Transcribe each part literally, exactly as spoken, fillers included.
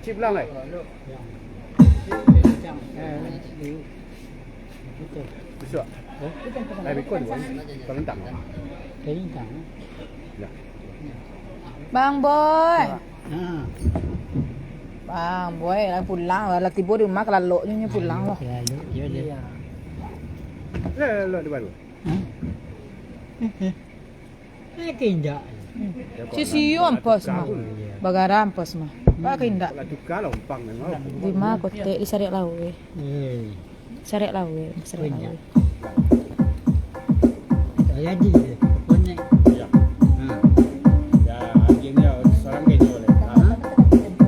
Cik pulang, eh? Besok. Eh, bikun, Bang. Kalentang. Kalentang. Ya. Bang Boy. Ha. Bang Boy lah pulang lah. Lah tibo di rumah, kalalok nyo pulang lah. Kalalok, yo, deh. Lah, lah, di baru. Ha? Eh, eh. Eh, ka indak. Sisiu ampas mah. Bagara ampas mah. Baa ka indak. Di ma kotek, di Sariak Lawe. Eh. Sariak Lawe, Sariak Lawe. Jadi, konek. Ya. Ha. Ya, akhirnya seorang kenyol, eh. Ha?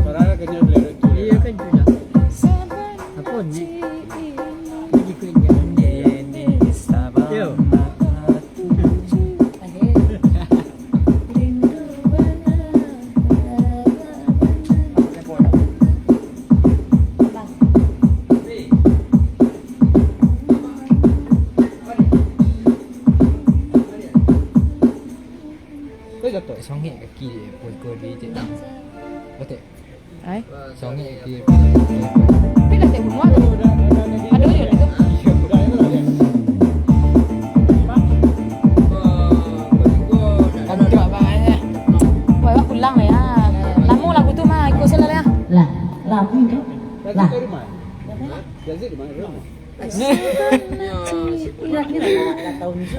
Seorang kenyol beli roti. Iya, kan, sudah. Apa ni? Jadi, konek. Yo. Songek kaki dia, pukul dia cek. Betul. Ai. Songek kaki. Tapi dah tak bunuh tu. Ada je tu. Kan tu abang eh. Wah, awak pulang lah ya. Lama lagu tu mah, ikut saya lah ya. Lah, lah, apa itu? Lah. Yazid di mana? Iya, kira-kira lah tahun itu.